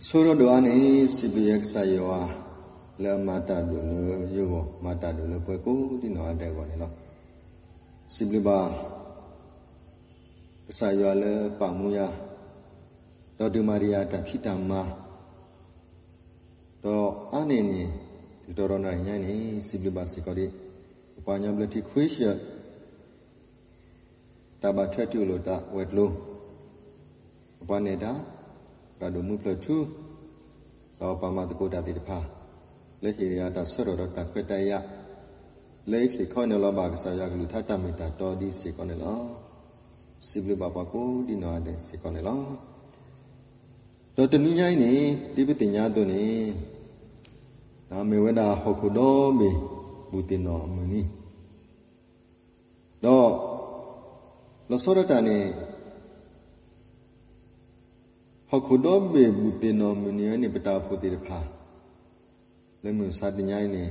ဆိထီၣ်ဒိၣ်အါန့ၣ် စံးဘျုးယွၤကစၢ်ယွၤ လၢအမၤတၢ်ဒိၣ်လၢယဂီၢ် မၤတၢ်ဒိၣ်လၢပှၤကိးဒံနီၢ်ဂၤဒဲးအဂီၢ်န့ၣ်လီၤ. စံးဘျုးဘၣ် ကစၢ်ယွၤလၢပာ်မူယၤ ဒီးဒုးမၤဒံးယၤတၢ်ဖံးတၢ်မၤ ဒီးအါန့ၢ်န့ၣ် တကတီၢ်ဒီးနၣ်ရံၣ်ညါန့ၣ် စံးဘျုးဘၣ်စ့ၢ်ကီးဒံး ပပှၤကညီဘျၢထံခဝ့ၡၢၣ် တၢ်ဘၣ်ထွဲတၢ်အုၣ်လိာ်သးဝဲၤကျိၤ ပပှၤနဲၣ်တၢ် ပှၤဒိၣ်မူဖျၢၣ်ထူ ဒီးပှၤမၤသကိးတၢ်သ့ၣ်တဖၣ် လၢဟ့ၣ်ယၤတၢ်ဆၢထၢၣ်ဒီးတၢ်ခွဲးတၢ်ယာ် လၢယကဟ့ၣ်ခီနၢ်လီၤဘၣ်ကစၢ်ယွၤကလုၢ်ကထါတၢ်မ့ၢ်တၢ်တီဒ်စ့ၢ်ကီးန့ၣ်လီၤ. စံးဘျုးဘၣ်ပှၤကိးဒံနီၢ်ဂၤဒဲးစ့ၢ်ကီးန့ၣ်လီၤ. ဒီးတနွံညါအံၤန့ၣ် ဒ်ပသ့ၣ်ညါအသိးန့ၣ် မ့ၢ်ဝဲဒၣ်ဟီၣ်ခိၣ်ဒီဘ့ၣ် ဘူၣ်သ့ၣ်နီၣ်အမုၢ်နံၤ ဒီး လီၤဆီဒၣ်တၢ်န့ၣ် ဟီၣ်ခိၣ်ဒီဘ့ၣ်ဘူၣ်သ့ၣ်နီၣ်မုၢ်နံၤဝဲန့ၣ် ပတၢ်အိၣ်ဖှိၣ်သ့ၣ်တဖၣ် လၢမုၢ်မဆါတနံၤညါအံၤန့ၣ်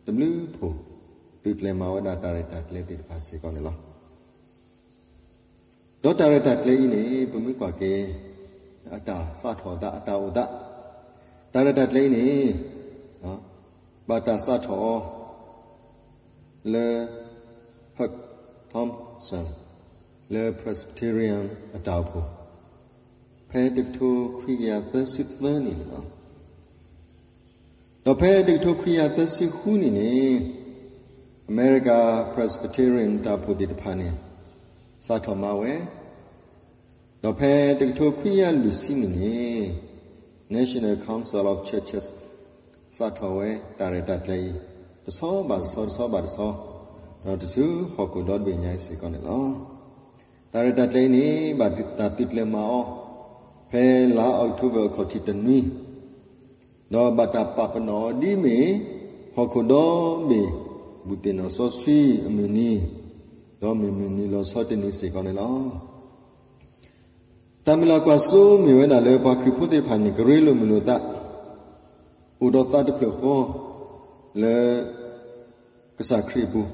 တဘျုးဖှိၣ် သုးကျဲၤမၤဝဲဒၣ်တၢ်ရဲၣ်တၢ်ကျဲၤသ့ၣ်တဖၣ်စ့ၢ်ကီးန့ၣ်လီၤ. ဒီးတၢ်ရဲၣ်တၢ်ကျဲၤအံၤန့ၣ် ပမ့ၢ်ကွၢ်က့ၤ အတၢ်စးထီၣ်အသး အတၢ်အိၣ်သး တၢ်ရဲၣ်တၢ်ကျဲၤအံၤန့ၣ် ဘၣ်တၢ်စးထီၣ်အီၤ လၢ Hugh Thompson လၢ Presbyterian အတၢ်အိၣ်ဖှိၣ် ဖဲတကထိခွံကယၤသၢဆံသၢနံၣ်န့ၣ်လီၤ. ဒီးဖဲတကထိခွံကယၤသၢဆံဃုနံၣ်န့ၣ် အမဲရကၤ Presbyterian တၢ်အိၣ်ဖှိၣ်သ့ၣ်တဖၣ်န့ၣ် စးထီၣ်မၤဝဲ ဒီးဖဲတကထိခွံကယၤလွံၢ်ဆံနံၣ်န့ၣ် National Council of Churches စးထီၣ်ဝဲတၢ်ရဲၣ်တၢ်ကျဲၤအံၤ တဆီဘၣ်တဆီ တဆီဘၣ်တဆီ ဒီးတစုဟီၣ်ခိၣ်ဒီတဘ့ၣ်ညါအံၤစ့ၢ်ကီးန့ၣ်လီၤ. တၢ်ရဲၣ်တၢ်ကျဲၤအံၤန့ၣ် ဘၣ်တၢ်သုးကျဲၤမၤအီၤ ဖဲလါ October အခီၣ်ထံးတနွံ ဒီးဘၣ်တၢ်ပာ်ပနီၣ်အီၤဒ်မ့ၢ် ဟီၣ်ခိၣ်ဒီဘ့ၣ် ဘူၣ်သ့ၣ်နီၣ်စီဆှံအမုၢ်နံၤ ဒီးမ့ၢ်မုၢ်နံၤလီၤဆီတနံၤစ့ၢ်ကီးန့ၣ်လီၤ. တၢ်မုၢ်လၢ်ကွၢ်စိမ့ၢ်ဝဲဒၣ်လၢပှၤခရံာ်ဖိသ့ၣ်တဖၣ်န့ၣ် ကရ့လိာ်မုာ်လိာ်သး အိၣ်ဒီးသးတဖျၢၣ်ဃီ လၢ ကစၢ်ခရံာ်အပူၤ,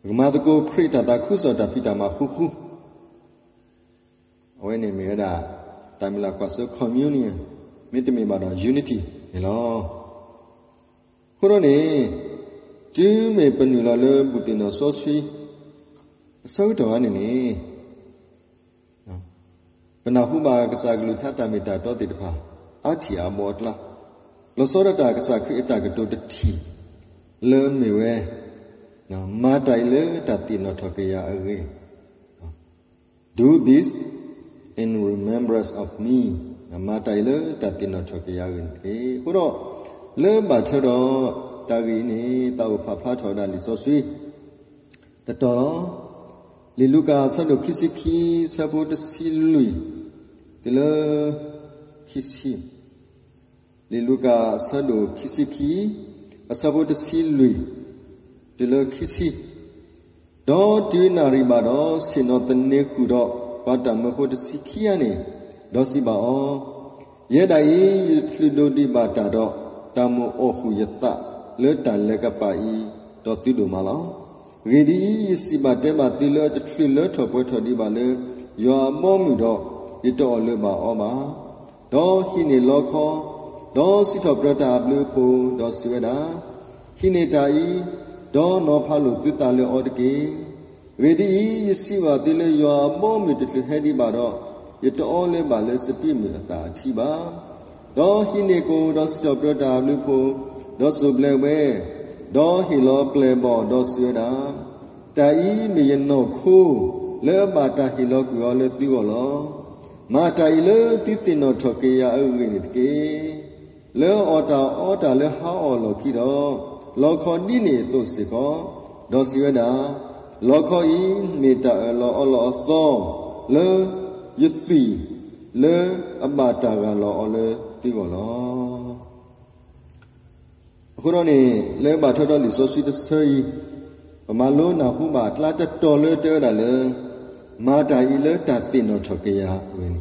ပကမၤသကိးခရံာ်တၢ်သးခုကစီၣ်တၢ်ဖံးတၢ်မၤဃူဃူ အဝဲန့ၣ်မ့ၢ်ဝဲဒၣ် တၢ်မုၢ်လၢ်ကွၢ်စိ communion မ့တမ့ၢ်ဘၣ်ဒီး unity န့ၣ်လီၤ. အဃိဒီးန့ၣ် တုၤမ့ၢ်ပနုာ်လီၤလၢဘူၣ်သ့ၣ်နီၣ်စီဆှံ အဆၢကတီၢ်ဧါန့ၣ်န့ၣ် ပနၢ်ဟူဘၣ်ကစၢ်ကလုၢ်ကထါတၢ်မ့ၢ်တၢ်တီသ့ၣ်တဖၣ် အါထံၣ်အါဘီအကျါ, လီၤဆီဒၣ်တၢ်ကစၢ်ခရံာ်အတၢ်ကတိၤတထံၣ် လၢမ့ၢ်ဝဲ မၤတၢ်အံၤလၢတၢ်သ့ၣ်နီၣ်ထီၣ်က့ၤယၤအဂ့ၢ် Do this in remembrance of me. မၤတၢ်အံၤလၢတၢ်သ့ၣ်နီၣ်ထီၣ်က့ၤယၤအဂ့ၢ်န့ၣ်တက့ၢ်. အဃိဒီး လၢဘၣ်ထွဲဒီးတၢ်ဂ့ၢ်အံၤန့ၣ် သးအိၣ်ဖးဖျါထီၣ်ဝဲဒၣ်လံာ်စီဆှံ တတီၤလီၤ. လံာ်လူၤကၣ်အဆၢဒိၣ်ခံဆံခံ အဆၢဖိတဆံလွံၢ် တုၤလၢ ခံဆံ လံာ်လူၤကၣ်အဆၢဒိၣ်ခံဆံခံ အဆၢဖိတဆံလွံၢ် တုၤလၢခံဆံ, ဒီးတုၤနၣ်ရံၣ်ဘၣ်ဒီး ဆ့ၣ်နီၤသန့ၤဃုာ်ဒီး ပှၤတၢ်မၢဖိတဆံခံဂၤန့ၣ်, ဒီးစံးဘၣ်အီၤ, ယဲဒၣ်အံၤ ယတချုးဒိးဒံးဘၣ်တၢ်ဒီး, တၢ်မိၣ်အီၣ်ဃုာ်ယသးလၢတၢ်လဲၤကပၤအံၤ ဒီးသုဒိၣ်မးလီၤ. အဂ့ၢ်ဒ်အံၤ, ယစံးဘၣ်တဲဘၣ်သုလၢ အတချုးလၢထီၣ်ပှဲၤထီၣ်ဒံးဘၣ်လၢ ယွၤအဘီအမုၢ်ဒီး, ယတအီၣ်လၢၤဘၣ်အီၤဘၣ်. ဒီးဟံးန့ၢ်လီခီ, ဒီးစံးထီၣ်ပတြၢၤတၢ်အဘျုးအဖှိၣ်, ဒီးစံးဝဲဒၣ်, ဟံးန့ၢ်တၢ်အံၤ, ဒီးနီၤဖးလိာ်သုသးလၢအီၤတက့ၢ်. အဂ့ၢ်ဒ်အံၤ, ယစံးဘၣ်သုလၢယွၤအဘီအမုၢ်တချုးဟဲဒံးဘၣ်ဒီး, ယတအီလၢၤဘၣ်လၢစပံးမုၢ်အသၣ်အထံဘၣ်. ဒီးဟံးန့ၢ်ကိၣ်, ဒီးစံးထီၣ်ပတြၢၤတၢ်အဘျုးအဖှိၣ်, ဒီးစိၢ်ဘျဲးဝဲ, ဒီးဟ့ၣ်လီၤပျဲၢ်ဘီၣ်, ဒီးစံးဝဲဒၣ်, တၢ်အံၤမ့ၢ်ယနီၢ်ခိ လၢအဘၣ်တၢ်ဟ့ၣ်လီၤကွံာ်အီၤလၢသုဂီၢ်လီၤ. မၤတၢ်အံၤလၢသုသ့ၣ်နီၣ်ထီၣ်က့ၤယၤအဂ့ၢ်န့ၣ်တက့ၢ်. လၢအီၣ်တၢ်အီတၢ်လၢဟါအီၣ်လီၢ်ခံဒီး, လီခီဒ်န့ၣ်အသိးစ့ၢ်ကီး, ဒီးစံးဝဲဒၣ်, လီခီအံၤမ့ၢ်တၢ်အၢၣ်လီၤအီလီၤအသီလၢယသွံၣ်, လၢအဘၣ်တၢ်ဂၢ်လီၤအီၤလၢသုဂီၢ်လီၤ. အဃိဒီးန့ၣ် လၢဘၣ်ထွဲဒီးလံာ်စီဆှံတဆၢအံၤ, ပမၤလိနၢ်ဟူဘၣ်အကျါတတီၤလၢတဲဝဲဒၣ်လၢ မၤတၢ်အံၤလၢတၢ်သ့ၣ်နီၣ်ထီၣ်က့ၤယၤအဂ့ၢ်န့ၣ်,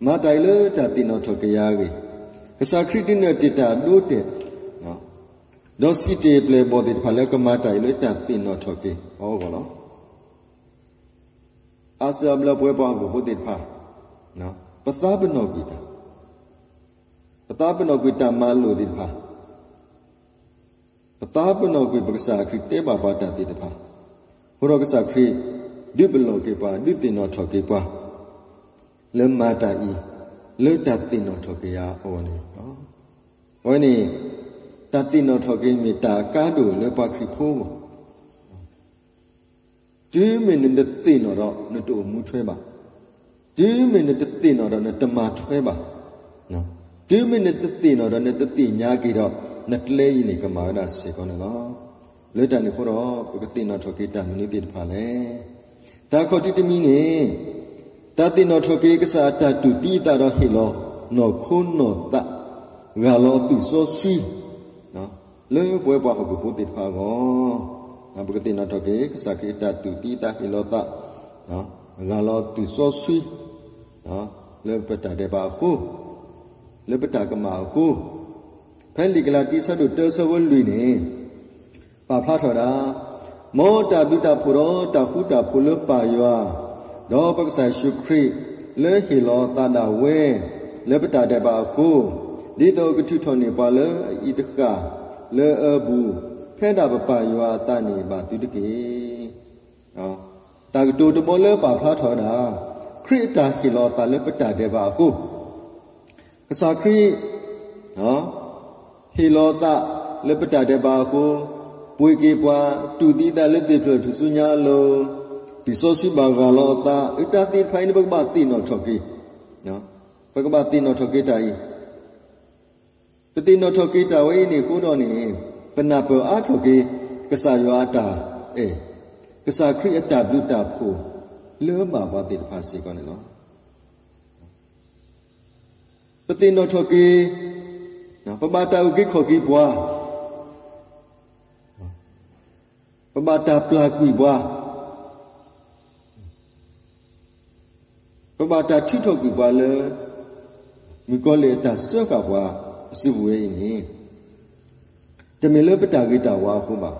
မၤတၢ်အံၤလၢတၢ်သ့ၣ်နီၣ်ထီၣ်က့ၤယၤအဂ့ၢ်, ကစၢ်ခရံာ်ဒုးနဲၣ်တ့ၢ်တၢ်အဒိအတဲာ် ဒီးစံးတ့ၢ်ပျဲၢ်ဘီၣ်သ့ၣ်တဖၣ်လၢကမၤတၢ်အံၤလၢတၢ်သ့ၣ်နီၣ်ထီၣ်က့ၤအီၤအဂီၢ်လီၤ. အါစုအါဘျီပဝဲပှၤဟီၣ်ခိၣ်ဖိသ့ၣ်တဖၣ်, ပသးပ့ၤနီၣ်ကွံာ်တၢ်, ပသးပ့ၤနီၣ်ကွံာ်တၢ်မၤလိာ်သ့ၣ်တဖၣ်, ပသးပ့ၤနီၣ်ကွံာ်ပကစၢ်ခရံာ်တဲဘၣ်ပှၤတၢ်သ့ၣ်တဖၣ်, အဃိဒီးကစၢ်ခရံာ် ဒုးပလီၢ်က့ၤပှၤ ဒုးသ့ၣ်နီၣ်ထီၣ်က့ၤပှၤ လၢမၤတၢ်အံၤ လၢတၢ်သ့ၣ်နီၣ်ထီၣ်က့ၤယၤအဂီၢ်န့ၣ်လီၤ. အဝဲန့ၣ် တၢ်သ့ၣ်နီၣ်ထီၣ်က့ၤမ့ၢ်တၢ်အကါဒိၣ်လၢပှၤခရံာ်ဖိအဂီၢ် တုၤမ့ၢ်နတသ့ၣ်နီၣ်ဒီး နတအိၣ်မူထွဲဘၣ်. တုၤမ့ၢ်နတသ့ၣ်နီၣ်ဒီး နတမၤထွဲဘၣ်. တုၤမ့ၢ်နတသ့ၣ်နီၣ်ဒီး နတသ့ၣ်ညါက့ၤဒီး နကျဲအံၤန့ၣ် ကမၤဝဲဒၣ်စ့ၢ်ကီးန့ၣ်လီၤ. လၢတၢ်န့ၣ်အဃိဒီး ပကသ့ၣ်နီၣ်ထီၣ်က့ၤတၢ်မနုၤသ့ၣ်တဖၣ်လဲၣ်. တၢ်ခီၣ်ထံးတမံၤန့ၣ် တၢ်သ့ၣ်နီၣ်ထီၣ်က့ၤကစၢ်အတၢ်တူၢ်သံအသးဒီးဟ့ၣ်လီၤနီၢ်ခိနီၢ်သး ဂၢ်လီၤအသွံၣ်စီဆှံ လၢပဝဲပှၤဟီၣ်ခိၣ်ဖိသ့ၣ်တဖၣ်အဂီၢ်, ပကသ့ၣ်နီၣ်ထီၣ်က့ၤ ကစၢ်ခရံာ်အတၢ်တူၢ်သံအသးဟ့ၣ်လီၤသး ဂၢ်လီၤသွံၣ်စီဆှံ လၢပတၢ်ဒဲးဘးအဃိ, လၢပတၢ်ကမၣ်အဃိ, ဖဲလံာ်ကလၤတံ အဆၢဒိၣ်တၢ အဆၢဖိလွံၢ်န့ၣ် ပာ်ဖျါထီၣ်ဝဲဒၣ်, မ်တၢ်ဘျုးတၢ်ဖှိၣ်ဒီးတၢ်ဃူတၢ်ဖိးလၢပၢ်ယွၤ, ဒီးပကစၢ်ယ့ၣ်ၡူးခရံာ် လၢဟ့ၣ်လီၤသးဒၣ်ဝဲ လၢပတၢ်ဒဲးဘးအဃိ, ဒ်သိးကထုးထီၣ်န့ၢ်ပှၤလၢအအံၤတဃၣ် လၢအပူၤ, ဖဲဒၣ်ပပၢ်ယွၤအသးန့ၣ်ဘၣ်သုတက့ၢ်. တၢ်ကတိၤတဘီလၢပာ်ဖျါထီၣ်ဝဲဒၣ်, ခရံာ်အတၢ်ဟ့ၣ်လီၤအသးလၢပတၢ်ဒဲးဘးအဃိ, ကစၢ်ခရံာ် ဟ့ၣ်လီၤသးလၢပတၢ်ဒဲးဘးအဃိ, ပှ့ၤက့ၤပှၤ, တူၢ်သံသးလၢသ့ၣ်ဖျၢၣ်ထူၣ်စုညါအလိၤ, သွံၣ်စီဆှံဘၣ်ဂၢ်လီၤအသး, အတၢ်သ့ၣ်တဖၣ်အံၤန့ၣ် ပကဘၣ်သ့ၣ်နီၣ်ထီၣ်က့ၤ, ပကဘၣ်သ့ၣ်နီၣ်ထီၣ်က့ၤတၢ်အံၤ, ပသ့ၣ်နီၣ်ထီၣ်က့ၤတၢ်ဝဲအံၤန့ၣ်အဃိဒီးန့ၣ်, ပနၢ်ပၢၢ်အါထီၣ်က့ၤ ကစၢ်ယွၤအတၢ်အဲၣ်, ကစၢ်ခရံာ်အတၢ်ဘျုးတၢ်ဖှိၣ် လၢအဘၣ်ပှၤသ့ၣ်တဖၣ်စ့ၢ်ကီးန့ၣ်လီၤ. ပသ့ၣ်နီၣ်ထီၣ်က့ၤ, ပဘၣ်တၢ်အုၣ်က့ၤခီၣ်က့ၤပှၤ, ပဘၣ်တၢ်ပျၢ်ကွံာ်ပှၤ, ပဘၣ်တၢ်ထုးထီၣ်ကွံာ်ပှၤလၢ မုၣ်ကီၤလံၢ်အတၢ်စၢဃာ်ပှၤအစုပူၤဝဲအံၤန့ၣ်, တမ့ၢ်လၢပတၢ်ဂ့ၤတၢ်ဝါအဃိဘၣ်.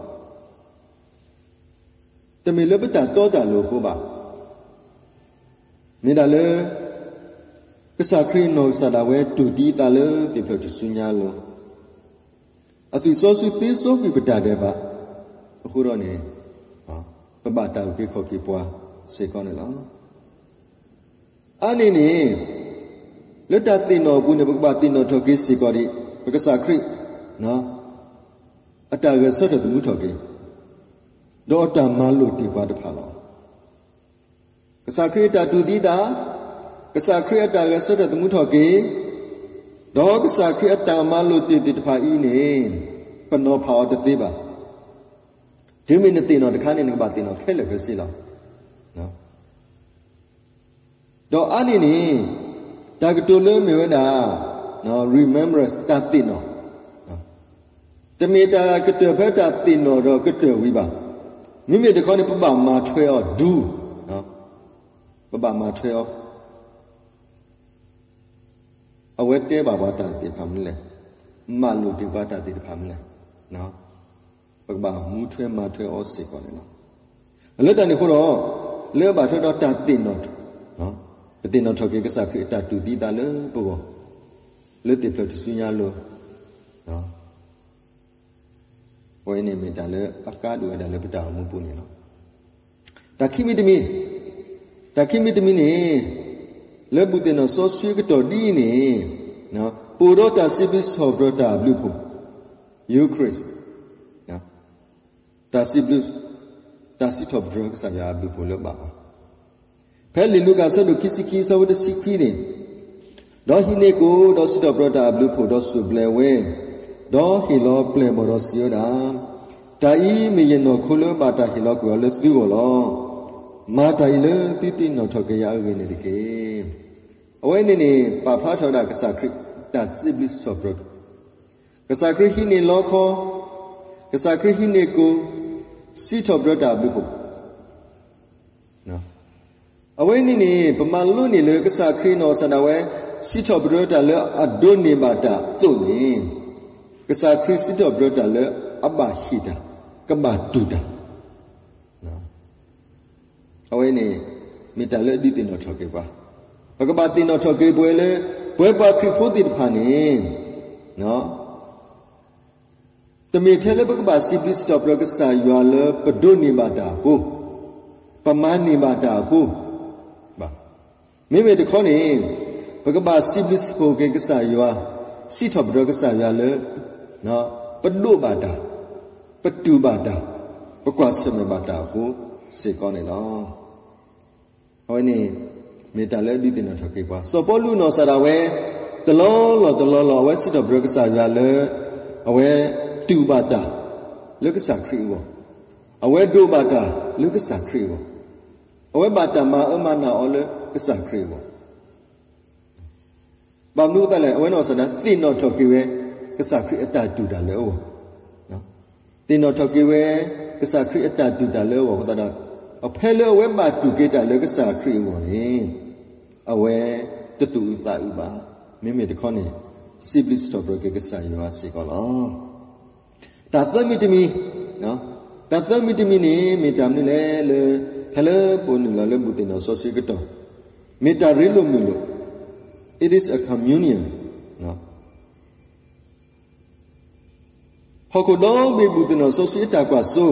တမ့ၢ်လၢပတၢ်တီတၢ်လိၤအဃိဘၣ်. မ့ၢ်ဒၣ်လၢ ကစၢ်ခရံာ်အနီၢ်ကစၢ်ဒၣ်ဝဲတူၢ်သံအသးလၢသ့ၣ်ဖျၢၣ်ထူၣ်စုညါအလိၤ, အသွံၣ်စီဆှံသ့စီကွံာ်ပတၢ်ဒဲးဘးအဃိဒီးန့ၣ်, ပဘၣ်တၢ်အုၣ်က့ၤခီၣ်က့ၤပှၤစ့ၢ်ကီးန့ၣ်လီၤ. အါန့ၢ်န့ၣ်, လၢတၢ်သ့ၣ်နီၣ်အပူၤန့ၣ် ပကဘၣ်သ့ၣ်နီၣ်ထီၣ်က့ၤစ့ၢ်ကီးဒံး ပကစၢ်ခရံာ် အတၢ်ဂဲၤဆၢထၢၣ်သမူထီၣ်က့ၤ, ဒီးအတၢ်မၤလိာ်တ့ၢ်ပှၤတဖၣ်လီၤ. ကစၢ်ခရံာ်အတၢ်တူၢ်သံအသး, ကစၢ်ခရံာ်အတၢ်ဂဲၤဆၢထၢၣ်သမူထီၣ်က့ၤ, ဒီးကစၢ်ခရံာ်အတၢ်မၤလိာ်တ့ၢ်သ့ၣ်တဖၣ်အံၤန့ၣ်, ပနီၤဖးအီၤတသ့ဘၣ်. တုၤမ့ၢ်နသ့ၣ်နီၣ်တခါန့ၣ် နကဘၣ်သ့ၣ်နီၣ်ခဲလၢာ်ခဲဆ့လီၤ. ဒီးအါန့ၢ်န့ၣ်, တၢ်ကတိၤလၢမ့ၢ်ဝဲဒၣ် remembrance တၢ်သ့ၣ်နီၣ်, တမ့ၢ်တၢ်ကတၢၢ်ဖဲတၢ်သ့ၣ်နီၣ်ဒီးကတၢၢ်ဝံၤဘၣ်. မ့မ့ၢ်တခီန့ၣ် ပဘၣ်မၤထွဲအီၤဒူ, ပဘၣ်မၤထွဲအီၤ, အဝဲတဲဘၣ်ပှၤတၢ်သ့ၣ်တဖၣ်မနုၤလဲၣ်, မၤလိာ်တ့ၢ်ပှၤတၢ်သ့ၣ်တဖၣ်မနုၤလဲၣ်, ပကဘၣ်မၤထွဲမၤထွဲအီၤစ့ၢ်ကီးန့ၣ်လီၤ. လၢတၢ်န့ၣ်အဃိဒီး, လၢအဘၣ်ထွဲဒီးတၢ်သ့ၣ်နီၣ်, ပသ့ၣ်နီၣ်ထီၣ်က့ၤကစၢ်ခရံာ်အတၢ်တူၢ်သံသးလၢပဂီၢ်, လၢသ့ၣ်ဖျၢၣ်ထူၣ်စုညါအလိၤ, အဝဲန့ၣ်မ့ၢ်တၢ်လၢအကါဒိၣ်ဝဲဒၣ်လၢပတၢ်အိၣ်မူပူၤန့ၣ်လီၤ. တၢ်ခံမံၤတမံၤ, တၢ်ခံမံၤတမံၤန့ၣ်, လၢဘူၣ်သ့ၣ်နီၣ်စီဆှံအကတီၢ်ဒ်အံၤန့ၣ်, ပအိၣ်ဒီးတၢ်စံးဘျုးစံးထီၣ်ပတြၢၤတၢ်အဘျုးအဖှိၣ်, Eucharist, တၢ်စံးဘျုး, တၢ်စံးထီၣ်ပတြၢၤကစၢ်ယွၤအဘျုးအဖှိၣ်လၢအဘၣ်ပှၤ ဖဲလံာ်လူၤကၣ်အဆၢဒိၣ်ခံဆံခံ အဆၢဖိတဆံခွံန့ၣ်, ဒီးဟံးန့ၢ်ကိၣ်, ဒီးစံးထီၣ်ပတြၢၤတၢ်အဘျုးအဖှိၣ်, ဒီးစိၢ်ဘျဲးဝဲ, ဒီးဟ့ၣ်လီၤပျဲၢ်ဘီၣ်ဒီးစံးဝဲဒၣ်, တၢ်အံၤမ့ၢ်ယနီၢ်ခိလၢဘၣ်တၢ်ဟ့ၣ်လီၤကွံာ်အီၤလၢသုဂီၢ်လီၤ. မၤတၢ်အံၤလၢသုသ့ၣ်နီၣ်ထီၣ်က့ၤယၤအဂ့ၢ်န့ၣ်တက့ၢ်. အဝဲန့ၣ်န့ၣ် ပာ်ဖျါထီၣ်ဝဲဒၣ်ကစၢ်ခရံာ်တၢ်စံးဘျုးစံးထီၣ်ပတြၢၤ, ကစၢ်ခရံာ်ဟံးန့ၢ်လီခီ, ကစၢ်ခရံာ်ဟံးန့ၢ်ကိၣ်, စံးထီၣ်ပတြၢၤတၢ်အဘျုးအဖှိၣ် အဝဲန့ၣ်န့ၣ် ပမၤလိန့ၢ်လၢကစၢ်ခရံာ်နီၢ်ကစၢ်ဒၣ်ဝဲ စံးထီၣ်ပတြၢၤတၢ်လၢအဒိးန့ၢ်ဘၣ်တၢ်အသိးန့ၣ်, ကစၢ်ခရံာ်စံးထီၣ်ပတြၢၤတၢ်လၢအဘၣ်ဟ့ၣ်တၢ်, ကဘၣ်တူၢ်တၢ်. အဝဲန့ၣ် မ့ၢ်တၢ်လၢအဒုးသ့ၣ်နီၣ်ထီၣ်က့ၤပှၤ, ပကဘၣ်သ့ၣ်နီၣ်ထီၣ်က့ၤပဝဲလၢ ပဝဲပှၤခရံာ်ဖိသ့ၣ်တဖၣ်န့ၣ် တမ့ၢ်ထဲလၢပကဘၣ်စံးဘျုးစံးထီၣ်ပတြၢၤကစၢ်ယွၤလၢပဒိးန့ၢ်ဘၣ်တၢ်အဃိ, မ့မ့ၢ်တခီန့ၣ် ပကဘၣ်စံးဘျုးစံးဖှိၣ်က့ၤကစၢ်ယွၤ, စံးထီၣ်ပတြၢၤကစၢ်ယွၤလၢ ပဒိးဘၣ်တၢ်, ပတူၢ်ဘၣ်တၢ်, ပကွၢ်ဆၢၣ်မဲာ်ဘၣ်တၢ်အဃိစ့ၢ်ကီးန့ၣ်လီၤ. အဝဲန့ၣ် မ့ၢ်တၢ်လၢဒုးသ့ၣ်နီၣ်ထီၣ်က့ၤပှၤ, စီၤပီလူးနီၢ်ကစၢ်ဒၣ်ဝဲ တလီၢ်လီၢ်တလီၢ်လီၢ် အဝဲစံးထီၣ်ပတြၢၤကစၢ်ယွၤလၢ အဝဲတူၢ်ဘၣ်တၢ် လၢကစၢ်ခရံာ်အဂီၢ်, အဝဲဒိးဘၣ်တၢ်လၢကစၢ်ခရံာ်အဂီၢ်, အဝဲဘၣ်တၢ်မၤအၢမၤနးအီၤလၢကစၢ်ခရံာ်အဂီၢ် ဘၣ်မနုၤအဃိသတးလဲၣ်, အဝဲနီၢ်ကစၢ်ဒၣ်ဝဲသ့ၣ်နီၣ်ထီၣ်က့ၤဝဲ ကစၢ်ခရံာ်အတၢ်တူၢ်တၢ်လၢအဂီၢ်, သ့ၣ်နီၣ်ထီၣ်က့ၤဝဲ ကစၢ်ခရံာ်အတၢ်တူၢ်တၢ်လၢအဂီၢ်အဃိသတးဒီး, အဖဲလၢအဝဲဘၣ်တူၢ်က့ၤတၢ်လၢကစၢ်ခရံာ်အဂီၢ်န့ၣ်, အဝဲတသူၣ်အုးသးအုးဘၣ်, မ့မ့ၢ်တခီန့ၣ် စံးဘျုးစံးထီၣ်ပတြၢၤက့ၤကစၢ်ယွၤစ့ၢ်ကီးလီၤ. တၢ်သၢမံၤတမံၤ, တၢ်သၢမံၤတမံၤန့ၣ် မ့ၢ်တၢ်မနုၤလဲၣ်လၢ ဖဲလၢပအိၣ်နုာ်လီၤလၢဘူၣ်သ့ၣ်နီၣ်စီဆှံကတီၢ်, မ့ၢ်တၢ်ရ့လိာ်မုာ်လိာ်, it is a communion. ဟီၣ်ခိၣ်ဒီဘ့ၣ်ဘူၣ်သ့ၣ်နီၣ်စီဆှံအတၢ်ကွၢ်စိ,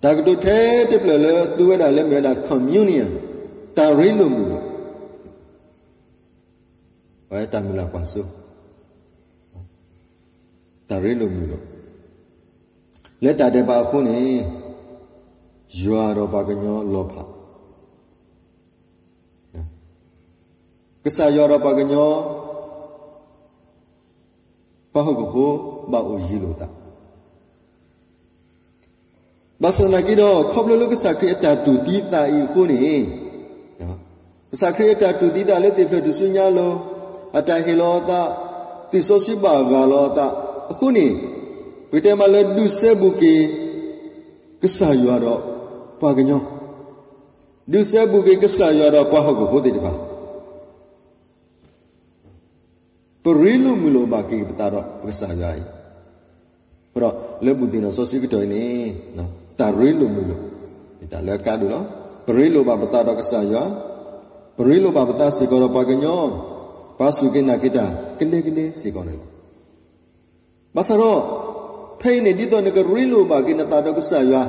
တၢ်ကတိၤထဲတဖျၢၣ်လၢသူဝဲဒၣ်လၢမ့ၢ်ဝဲဒၣ် communion, တၢ်ရ့လိာ်မုာ်လိာ်, ဝဲတၢ်မုၢ်လၢ်ကွၢ်စိ, တၢ်ရ့လိာ်မုာ်လိာ်, လၢတၢ်ဒဲးဘးအဃိန့ၣ်, ယွၤဒီးပှၤကညီလီၤဖး, ကစၢ်ယွၤဒီးပှၤကညီ ပှၤဟီၣ်ခိၣ်ဖိဘၣ်အိၣ်ယံၤလိာ်သး, ဘၣ်ဆၣ်သနာ်က့ဒီး ခီဖျိလၢကစၢ်ခရံာ်အတၢ်တူၢ်သံသးအံၤအဃိန့ၣ်, ကစၢ်ခရံာ်အတၢ်တူၢ်သံသးလၢသ့ၣ်ဖျၢၣ်ထူၣ်စုညါအလိၤ, အတၢ်ဟ့ၣ်လီၤအသး, သွံၣ်စီဆှံဘၣ်ဂၢ်လီၤအသးအဃိန့ၣ်, ပကတဲမးလၢဒုးစဲဘူးက့ၤ ကစၢ်ယွၤဒီးပှၤကညီ, ဒုးစဲဘူးက့ၤကစၢ်ယွၤဒီးပှၤဟီၣ်ခိၣ်ဖိသ့ၣ်တဖၣ် ပရ့လိာ်မုာ်လိာ်ဘၣ်က့ၤပသးဒီးပကစၢ်ယွၤအံၤ, အဃိဒီးလၢဘူၣ်သ့ၣ်နီၣ်စီဆှံကတီၢ်အံၤန့ၣ်, တၢ်ရ့လိာ်မုာ်လိာ်, မ့ၢ်တၢ်လၢအကါဒိၣ်လီၤ. ပရ့လိာ်ဘၣ်ပသးဒီးကစၢ်ယွၤ, ပရ့လိာ်ဘၣ်ပသးစ့ၢ်ကီးဒီးပှၤကညီ, ပာ်ဆူၣ်က့ၤနာ်က့ၤတၢ်ကဒဲကဒဲစ့ၢ်ကီးန့ၣ်လီၤ. ဘၣ်ဆၣ်ဒီး, ဖဲအံၤန့ၣ် ဒ်သိးနကရ့လိာ်ဘၣ်က့ၤနသးဒီးကစၢ်ယွၤ,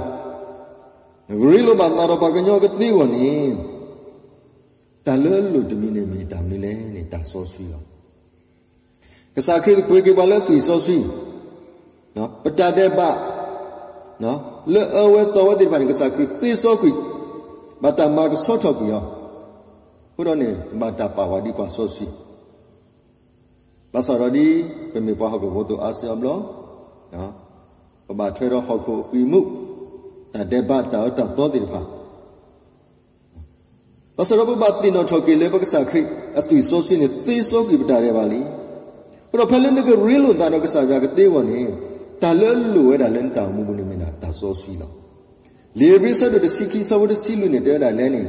နကရ့လိာ်ဘၣ်နသးဒီးပှၤကညီကသ့အဂီၢ်န့ၣ်, တၢ်လၢအလိၣ်တမံၤန့ၣ်မ့ၢ်တၢ်မနုၤလဲၣ်န့ၣ် တၢ်စီဆှံလီၤ. ကစၢ်ခရံာ်သကွ့ၤက့ၤပှၤလၢသွံၣ်စီဆှံ, ပတၢ်ဒဲးဘး, လၢအၢဝဲသီဝဲသ့ၣ်တဖၣ်န့ၣ် ကစၢ်ခရံာ်သ့စီကွံာ်, ဘၣ်တၢ်မၤကဆှီထီၣ်ကွံာ်အီၤ, အဃိဒီးန့ၣ် ဘၣ်တၢ်ပာ်ဝဲဒ်ပှၤစီဆှံ ဘၣ်ဆၣ်ဒီးဒ်ပမ့ၢ်ပှၤဟီၣ်ခိၣ်ဖိအသိးအါစုအါဘျီ, ပဘၣ်ထွဲဒီးဟီၣ်ခိၣ်အဃံအမူး, တၢ်ဒဲးဘးတၢ်အၢတၢ်သီသ့ၣ်တဖၣ်, ဘၣ်ဆၣ်ဒီးပဘၣ်သ့ၣ်နီၣ်ထီၣ်က့ၤလၢပကစၢ်ခရံာ်အသွံၣ်စီဆှံန့ၣ် သ့စီကွံာ်ပတၢ်ဒဲးဘးလံ. အဃိဒီးဖဲလၢနကရ့လိာ်နသးဒီးကစၢ်ယွၤကသ့အဂီၢ်န့ၣ်, တၢ်လၢအလိၣ်ဝဲဒၣ်လၢနတၢ်အိၣ်မူပူၤန့ၣ်မ့ၢ်ဒၣ်တၢ်စီဆှံလီၤ. လံာ်ဧ့ၤဘြံၤဆၢဒိၣ်တဆံခံဆၢဖိတဆံလွံၢ်န့ၣ် တဲဝဲဒၣ်လဲၣ်န့ၣ်,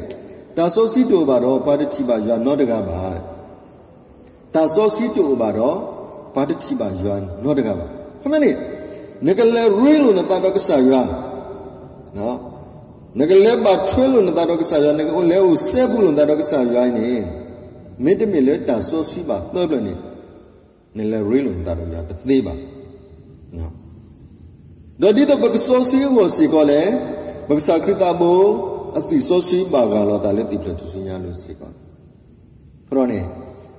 တၢ်စီဆှံတအိၣ်ဘၣ်ဒီး ပှၤတထံၣ်ဘၣ်ယွၤနီတဂၤဘၣ်. တၢ်စီဆှံတအိၣ်ဘၣ်ဒီး ပှၤတထံၣ်ဘၣ်ယွၤနီတဂၤဘၣ်. ခီမ့ၢ်န့ၣ်, နကလဲၤရ့လိာ်နသးဒီးကစၢ်ယွၤ, နကလဲၤဘၣ်ထွဲလိာ်နသးဒီးကစၢ်ယွၤ, နကလဲၤအိၣ်စဲဘူးလိာ်နသးဒီးကစၢ်ယွၤအံၤန့ၣ်, မ့တမ့ၢ်လၢတၢ်စီဆှံဘၣ်သၢဖျၢၣ်န့ၣ်, နလဲၤရ့လိာ်နသးဒီးယွၤတသ့ဘၣ်. ဒီးဒ်သိးပကစီဆှံအဂီၢ်စ့ၢ်ကီးလဲၣ်, ပကစၢ်ခရံာ်သးဘိ အသွံၣ်စီဆှံဘၣ်ဂၢ်လီၤအသးလၢသ့ၣ်ဖျၢၣ်ထူၣ်စုညါအလိၤစ့ၢ်ကီးန့ၣ်, အဃိဒီးန့ၣ်,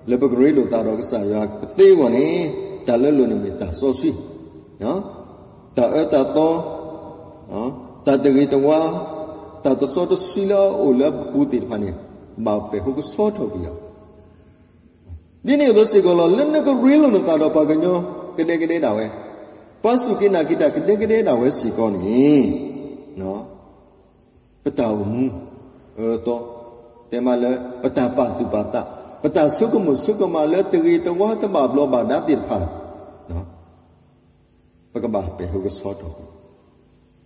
လၢပကရ့လိာ်သးဒီးကစၢ်ယွၤကသ့အဂီၢ်န့ၣ်, တၢ်လၢအလိၣ်န့ၣ်မ့ၢ်တၢ်စီဆှံ, တၢ်အၢတၢ်သီ, တၢ်တဂ့ၤတဝါ, တၢ်တစီတဆှံလၢအအိၣ်လၢအပူၤသ့ၣ်တဖၣ်န့ၣ်, ဘၣ်ပဲာ်ဟိကဆှီထီၣ်ကွံာ်အီၤ ဒ်န့ၣ်အသိးစ့ၢ်ကီးလီၤ. လၢနကရ့လိာ်နသးဒီးပှၤကညီကဒဲကဒဲဒၣ်ဝဲ, ပာ်ဆူၣ်က့ၤနာ်က့ၤတၢ်ကဒဲကဒဲဒၣ်ဝဲစ့ၢ်ကီးန့ၣ်, ပတၢ်အိၣ်မူအၢသီ, တဲမးလၢပတၢ်ပာ်သူၣ်ပာ်သး, ပတၢ်ဆိကမိၣ်ဆိကမးလၢတဂ့ၤတဝါတဘၣ်ဘျီးဘၣ်ဒါသ့ၣ်တဖၣ် ပကဘၣ်ပဲာ်ဟိကဆှီထီၣ်ကွံာ်,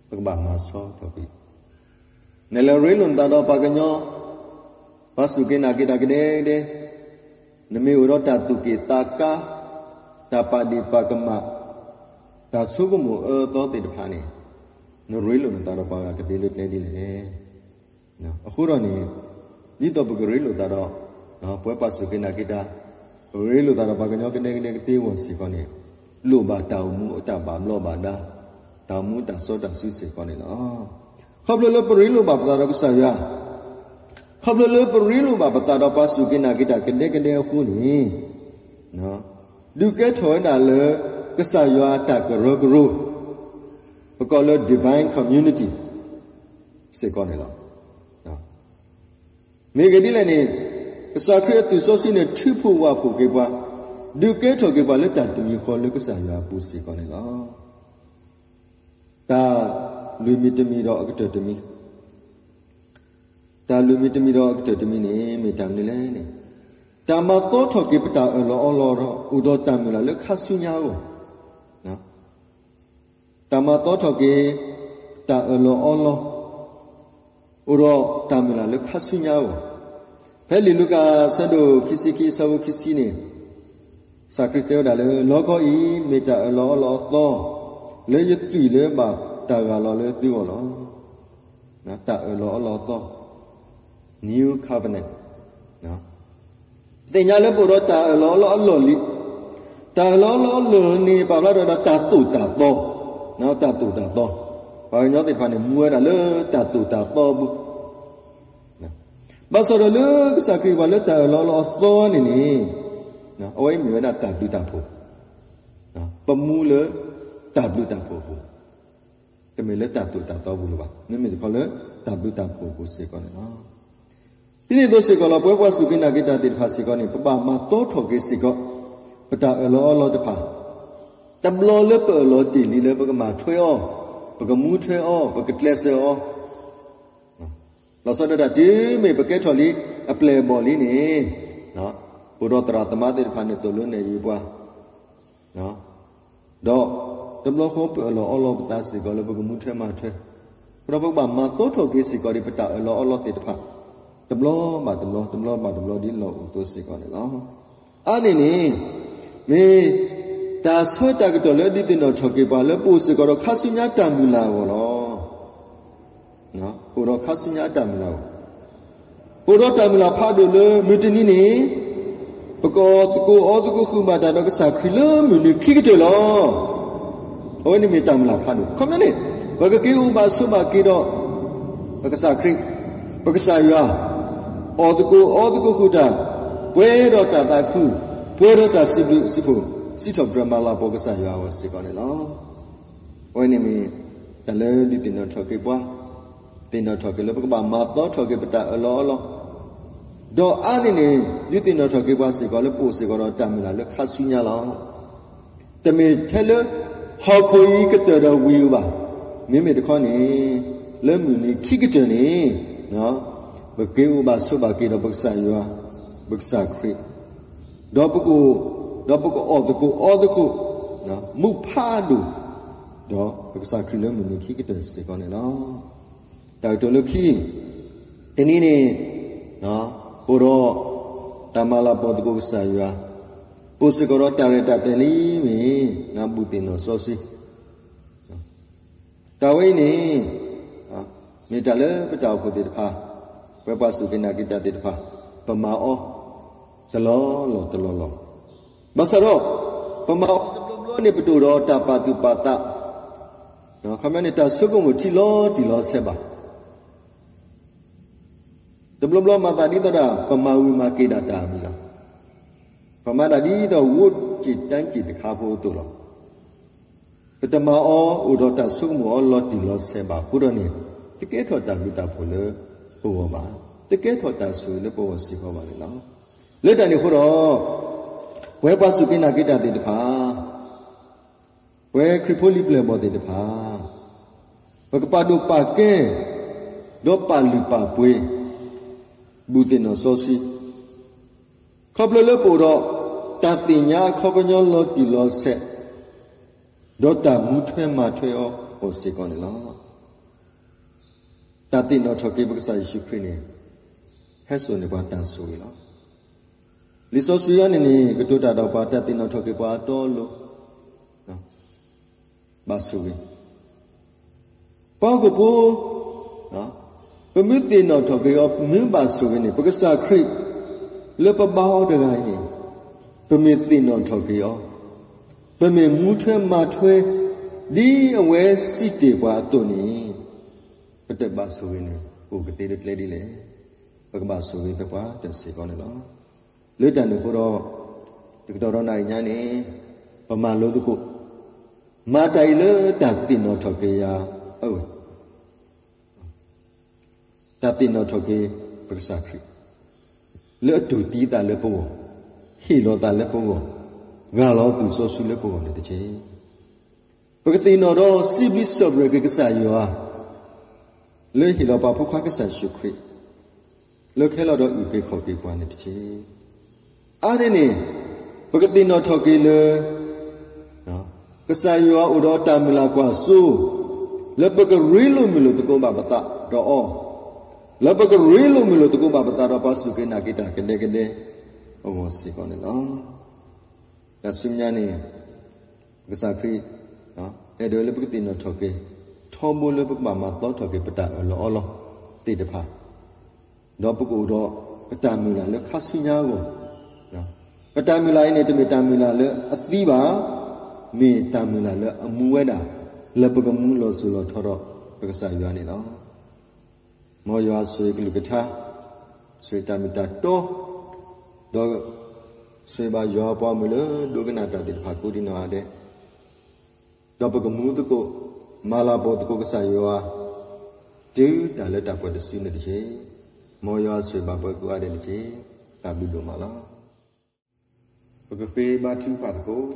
ပကဘၣ်မၤဆှီထီၣ်ကွံာ်. နလဲၤရ့လိာ်နသးဒီးပှၤကညီ, ပာ်ဆူၣ်က့ၤနာ်က့ၤတၢ်ကဒဲကဒဲ, နမ့ၢ်အိၣ်ဒီးတၢ်သူၣ်က့ၣ်သးကါ, တၢ်ပာ်ဒ့ၣ်ပာ်ကမၣ်, တၢ်ဆိကမိၣ်အၢအသီသ့ၣ်တဖၣ်န့ၣ်, နရ့လိာ်နသးဒီးပှၤဂၤကသ့လၢကျဲဒ်လဲၣ်. အဃိဒီးန့ၣ် ဒ်သိးပကရ့လိာ်သးဒီး ပဝဲပှၤစူၢ်က့ၤနာ်က့ၤတၢ်, ပကရ့လိာ်သးဒီးပှၤကညီကဒဲကဒဲကသ့အဂီၢ်စ့ၢ်ကီးန့ၣ်, လိၣ်ဘၣ်တၢ်အိၣ်မူအတၢ်ဘၣ်ဘျီးဘၣ်ဒါ, တၢ်အိၣ်မူတၢ်စီတၢ်ဆှံစ့ၢ်ကီးန့ၣ်လီၤ. ခီဖျိလၢပရ့လိာ်ဘၣ်ပသးဒီးကစၢ်ယွၤ, ခီဖျိလၢပရ့လိာ်ဘၣ်ပသးဒီးပှၤစူၢ်က့ၤနာ်က့ၤတၢ်ကဒဲကဒဲအဃိန့ၣ်, ဒုးကဲထီၣ်ဝဲဒၣ်လၢ ကစၢ်ယွၤအတၢ်ကရၢကရိ, ပကိးလၢ divine community စ့ၢ်ကီးန့ၣ်လီၤ. မ့ၢ်ဂ့ၢ်ဒ်လဲၣ်န့ၣ်, ကစၢ်ခရံာ်အသွံၣ်စီဆှံန့ၣ် ထုးဖှိၣ်ဝၣ်ဖှိၣ်က့ၤပှၤ, ဒုးကဲထီၣ်က့ၤပှၤလၢတၢ်တမံၤဃီလၢကစၢ်ယွၤအပူၤစ့ၢ်ကီးန့ၣ်လီၤ. တၢ်လွံၢ်မံၤတမံၤဒီးအကတၢၢ်တမံၤ, တၢ်လွံၢ်မံၤတမံၤဒီးအကတၢၢ်တမံၤန့ၣ် မ့ၢ်တၢ်မနုၤလဲၣ်န့ၣ်, တၢ်မၤသီထီၣ်က့ၤပတၢ်အၢၣ်လီၤအီလီၤဒီး အိၣ်ဒီးတၢ်မုၢ်လၢ်လၢခါဆူညါအဂီၢ် တၢ်မၤသီထီၣ်က့ၤ တၢ်အၢၣ်လီၤအီလီၤ, အိၣ်ဒီးတၢ်မုၢ်လၢ်လၢခါဆူညါအဂီၢ်. ဖဲလံာ်လူၤကၣ်အဆၢဒိၣ်ခံဆံခံအဆၢဖိခံဆံန့ၣ်, ကစၢ်ခရံာ်တဲဝဲဒၣ်လၢ လီၤကီအံၤ မ့ၢ်တၢ်အၢၣ်လီၤအီလီၤအသီ, လၢယသွံၣ်လၢဘၣ်တၢ်ရၤလီၤလၢသုဂီၢ်လီၤ. တၢ်အၢၣ်လီၤအီလီၤအသီ, New Covenant သ့ၣ်ညါလၢပအိၣ်ဒီးတၢ်အၢၣ်လီၤအီလီၤအလီၢ်လံၤ, တၢ်အၢၣ်လီၤအီလီၤအလီၢ်န့ၣ် ပာ်ဖျါထီၣ်ဝဲဒၣ်တၢ်သိၣ်တၢ်သီ, တၢ်သိၣ်တၢ်သီ, ပှၤကညီသ့ၣ်တဖၣ်န့ၣ် မူဝဲဒၣ်လၢတၢ်သိၣ်တၢ်သီအပူၤ, ဘၣ်ဆၣ်ဒီးလၢကစၢ်ခရံာ်ပှၤလၢတၢ်အၢၣ်လီၤအီလီၤအသီန့ၣ်န့ၣ်, အဝဲအံၤမ့ၢ်ဝဲဒၣ်တၢ်ဘျုးတၢ်ဖှိၣ်, ပမူလၢတၢ်ဘျုးတၢ်ဖှိၣ်အပူၤ, တမ့ၢ်လၢတၢ်သိၣ်တၢ်သီပူၤလၢၤဘၣ်, မ့မ့ၢ်တခီလၢတၢ်ဘျုးတၢ်ဖှိၣ်အပူၤစ့ၢ်ကီးန့ၣ်လီၤ. ဒ်န့ၣ်အသိးစ့ၢ်ကီးလီၤ, ပဝဲပှၤစူၢ်က့ၤနာ်က့ၤတၢ်သ့ၣ်တဖၣ်စ့ၢ်ကီးန့ၣ် ပဘၣ်မၤသီထီၣ်က့ၤစ့ၢ်ကီး ပတၢ်အၢၣ်လီၤအီလီၤတဖၣ်, တဘျီလၢပအၢၣ်လီၤတ့ၢ်လံလၢပကမၤထွဲအီၤ, ပကမူထွဲအီၤ, ပကကျဲးစၢးအီၤ လီၤဆီဒၣ်တၢ်တုၤမ့ၢ်ပကဲထီၣ်လံအပျဲၢ်အဘီၣ်လံန့ၣ်, ပအိၣ်ဒီးသရၣ်သမါသ့ၣ်တဖၣ်န့ၣ်သိၣ်လိနဲၣ်ယုာ်ပှၤ, ဒီးတဘျီဃီပအၢၣ်လီၤအီလီၤပသးစ့ၢ်ကီးလၢပကမူထွဲမၤထွဲ, ဒီးပကဘၣ်မၤသီထီၣ်က့ၤစ့ၢ်ကီးဒံးပတၢ်အၢၣ်လီၤအီလီၤသ့ၣ်တဖၣ်, တဘျီဘၣ်တဘျီ တဘျီဘၣ်တဘျီဒ်လီၢ်အိၣ်အသိးစ့ၢ်ကီးန့ၣ်လီၤ. အါန့ၣ်န့ၣ်, မ့ၢ်တၢ်ဆၢတၢ်ကတီၢ်လၢဒုးသ့ၣ်နီၣ်ထီၣ်က့ၤပှၤလၢပအိၣ်စ့ၢ်ကီးဒီးခါဆူညါတၢ်မုၢ်လၢ်အဂီၢ်လီၤ. ပအိၣ်ဒီးခါဆူညါအတၢ်မုၢ်လၢ်အဂီၢ်, ပအိၣ်ဒီးတၢ်မုၢ်လၢ်ဖးဒိၣ်လၢမုၢ်တနံၤန့ၣ်, ပကအီၣ်သကိးအီသကိးဃုာ်ဘၣ်တၢ်ဒီးကစၢ်ခရံာ်လၢမုၢ်နံၤခံကတၢၢ်လီၤ. အဝဲန့ၣ်မ့ၢ်တၢ်မုၢ်လၢ်ဖးဒိၣ်, ခီပညီန့ၣ်, ပကက့ၤအိၣ်ဘၣ်ဆိးဘၣ်က့ၤဒီး ပကစၢ်ခရံာ်, ပကစၢ်ယွၤ, အီၣ်သကိးအီသကိးဃုာ်တၢ်, ပှဲၤဒီးတၢ်သးခု, ပှဲၤဒီးတၢ်စံးဘျုးစံးဖှိၣ်, စံးထီၣ်ပတြၢၤမၤလၤကပီၤကစၢ်ယွၤအဂီၢ်စ့ၢ်ကီးန့ၣ်လီၤ. အဝဲန့ၣ်မ့ၢ်တၢ်လၢဒုးသ့ၣ်နီၣ်ထီၣ်က့ၤပှၤ, သ့ၣ်နီၣ်ထီၣ်က့ၤလၢပကဘၣ်မၤသီထီၣ်က့ၤပတၢ်အၢၣ်လီၤအီလီၤ, ဒီးအါန့ၢ်န့ၣ် ဒုးသ့ၣ်နီၣ်ထီၣ်က့ၤပှၤစ့ၢ်ကီးလၢပအိၣ်စ့ၢ်ကီးဒီးတၢ်မုၢ်လၢ်လၢခါဆူညါလီၤ. တမ့ၢ်ထဲလၢ ဟီၣ်ခိၣ်အံၤကတၢၢ်ဒီးဝံၤအံၤဘၣ်, မ့မ့ၢ်တခီန့ၣ်, လၢမုၢ်နံၤခံကတၢၢ်န့ၣ်, ပက့ၤအိၣ်ဘၣ်ဆိးဘၣ်က့ၤဒီးပကစၢ်ယွၤ, ပကစၢ်ခရံာ်, ဒီးပကအိၣ်, ဒီးပကအီၣ်သကိးအီသကိး, မူဖးဒိၣ်, ဒီးပကစၢ်ခရံာ်လၢမုၢ်နံၤခံကတၢၢ်စ့ၢ်ကီးန့ၣ်လီၤ. တၢ်ကတိၤလၢခံ, တနံၤန့ၣ်, ပအိၣ်ဒီးတၢ်မၤလၤကပီၤသကိးကစၢ်ယွၤ, ပအိၣ်စ့ၢ်ကီးဒီးတၢ်ရဲၣ်တၢ်ကျဲၤလံမ့ၢ်, ဘူၣ်သ့ၣ်နီၣ်စီဆှံ, တၢ်ဝဲအံၤန့ၣ်, မ့ၢ်တၢ်လၢပတၢ်အိၣ်ဖှိၣ်သ့ၣ်တဖၣ်, ပဝဲပှၤစူၢ်က့ၤနာ်က့ၤတၢ်သ့ၣ်တဖၣ်, ပမၤအီၤ, တလီၢ်လီၢ်တလီၢ်လီၢ်, ဘၣ်ဆၣ်ဒီး, ပမၤအီၤတဘျီဘျီန့ၣ် ပတအိၣ်ဒီးတၢ်ပာ်သူၣ်ပာ်သး, ခီပညီန့ၣ် တၢ်ဆိကမိၣ်ထံလီၤတံၢ်လီၤဆဲးဘၣ်. တဘျီဘျီမၤသးဒ်သိးဒၣ် ပမၤဝံၤမၤက့ၤဒၣ်တၢ်အမံၤလီၤ. ပမၤဒၣ်ဒ်သိးဝိၣ်စ့ၣ်တၢ်စ့ၣ်တခါဖိအသိးလီၤ. ပတမၤအီၤအိၣ်ဒီးတၢ်ဆိကမိၣ်အီၤလီၤတံၢ်လီၤဆဲးဘၣ်အဃိဒီးန့ၣ်, တကဲထီၣ်တၢ်ဘျုးတၢ်ဖှိၣ်လၢပဂီၢ်ဘၣ်, တကဲထီၣ်တၢ်ဆိၣ်ဂ့ၤလၢပဂီၢ်စ့ၢ်ကီးဘၣ်န့ၣ်လီၤ. လၢတၢ်န့ၣ်အဃိဒီး, ပဝဲပှၤစူၢ်က့ၤနာ်က့ၤတၢ်သ့ၣ်တဖၣ် ပဝဲခရံာ်ဖိလံၤပျဲၢ်ဘီၣ်သ့ၣ်တဖၣ်, ပကပာ်ဒိၣ်ပာ်ကဲ, ဒီးပာ်လုၢ်ပာ်ပှ့ၤ, ဘူၣ်သ့ၣ်နီၣ်စီဆှံ, ခီဖျိလၢပအိၣ်ဒီး, တၢ်သ့ၣ်ညါအခီပညီလီၤတံၢ်လီၤဆဲး, ဒီးတၢ်မူထွဲမၤထွဲအီၤအဂီၢ်စ့ၢ်ကီးန့ၣ်လီၤ. တၢ်သ့ၣ်နီၣ်ထီၣ်က့ၤပကစၢ်ယ့ၣ်ၡူးခရံာ်န့ၣ်, ဟဲစိာ်န့ၢ်ပှၤတၢ်ဆိၣ်ဂ့ၤလီၤ. လံာ်စီဆှံအံၤန့ၣ်န့ၣ် ကတိၤတၢ်ဒီးပှၤတၢ်သ့ၣ်နီၣ်ထီၣ်က့ၤပှၤအတီအလိၤ, ဘၣ်ဆိၣ်ဂ့ၤ, ပှၤဟီၣ်ခိၣ်ဖိ, ပမ့ၢ်သ့ၣ်နီၣ်ထီၣ်က့ၤအီၤ မ့ၢ်ဘၣ်ဆိၣ်ဂ့ၤန့ၣ် ပကစၢ်ခရံာ်လၢပဘါအီၤတဂၤအံၤန့ၣ်, ပမ့ၢ်သ့ၣ်နီၣ်ထီၣ်က့ၤအီၤ, ပမ့ၢ်မူထွဲမၤထွဲ ဒ်အဝဲစံးတ့ၢ်ပှၤအသိးန့ၣ်, ပတၢ်ဘၣ်ဆိၣ်ဂ့ၤန့ၣ် အိၣ်ကသ့လၢကျဲဒ်လဲၣ်. ပကဘၣ်ဆိၣ်ဂ့ၤသပှၢ်တၢၢ်စ့ၢ်ကီးန့ၣ်လီၤ. လၢတၢ်န့ၣ်အဃိဒီး, တကတီၢ်ဒီးနၤအံၤညါန့ၣ်, ပမၤလိသကိး, မၤတၢ်အံၤလၢတၢ်သ့ၣ်နီၣ်ထီၣ်က့ၤယၤအဂီၢ်, တၢ်သ့ၣ်နီၣ်ထီၣ်က့ၤပကစၢ်ခရံာ် လၢအတူၢ်သံသးလၢပဂီၢ်, ဟ့ၣ်လီၤသးလၢပဂီၢ်, ဂၢ်လီၤသူၣ်စီဆှံလၢပဂီၢ်န့ၣ်တက့ၢ်. ပကသ့ၣ်နီၣ်ဒီးစံးဘျုးစံးဖှိၣ်က့ၤကစၢ်ယွၤ လၢဟ့ၣ်လီၤပှၤဖိခွါကစၢ်ယ့ၣ်ၡူးခရံာ် လၢခဲလၢာ်ဒီးအုၣ်က့ၤခီၣ်က့ၤပှၤန့ၣ်တက့ၢ်. အါန့ၢ်န့ၣ်, ပကသ့ၣ်နီၣ်ထီၣ်က့ၤလၢ ကစၢ်ယွၤအိၣ်ဒီးတၢ်မုၢ်လၢ်ကွၢ်စိ, လၢပကရ့လိာ်မုာ်လိာ်သကိးဘၣ်ပသးဒီးအီၤ, လၢပကရ့လိာ်မုာ်လိာ်သကိးဘၣ်ပသးဒီးပှၤစူၢ်က့ၤနာ်က့ၤတၢ်ကဒဲကဒဲအဂီၢ်စ့ၢ်ကီးန့ၣ်လီၤ. တၢ်ဆူညါန့ၣ်, ပကစၢ်ခရံာ် အဲၣ်ဒိးလၢပကသ့ၣ်နီၣ်ထီၣ်က့ၤ ထီဘိလၢပကဘၣ်မၤသီထီၣ်က့ၤပတၢ်အၢၣ်လီၤအီလီၤသ့ၣ်တဖၣ်, ဒီးပကအိၣ်ဒီးပတၢ်မုၢ်လၢ်လၢခါဆူညါအဂီၢ်, ပတၢ်မုၢ်လၢ်အံၤန့ၣ် တမ့ၢ်တၢ်မုၢ်လၢ်လၢအသံဘၣ်, မ့ၢ်တၢ်မုၢ်လၢ်လၢအမူဝဲဒၣ်, လၢပကမူလီၤစိၤလီၤထီဒီးပကစၢ်ယွၤန့ၣ်လီၤ. မ်ယွၤဆိၣ်ဂ့ၤကလုၢ်ကထါ, ဆိၣ်ဂ့ၤတၢ်မ့ၢ်တၢ်တီ, ဒီးဆိၣ်ဂ့ၤဘၣ်ယွၤအပှၤမုၣ်လၢဒိကနၣ်တၢ်သ့ၣ်တဖၣ်ကိးဒံးနီၢ်ဂၤဒဲး, ဒီးပကမူသကိး, မၤလၤကပီၤသကိးကစၢ်ယွၤ, တုၤတၢ်လၢတၢ်ပှဲၤတစုန့ၣ်တက့ၢ်. မ်ယွၤဆိၣ်ဂ့ၤဘၣ်ပှၤကိးဂၤဒဲးန့ၣ်တက့ၢ်. တၢ်ဘျုးဒိၣ်မးလီၤ. ပကဃ့ဘါထုကဖၣ်သကိး.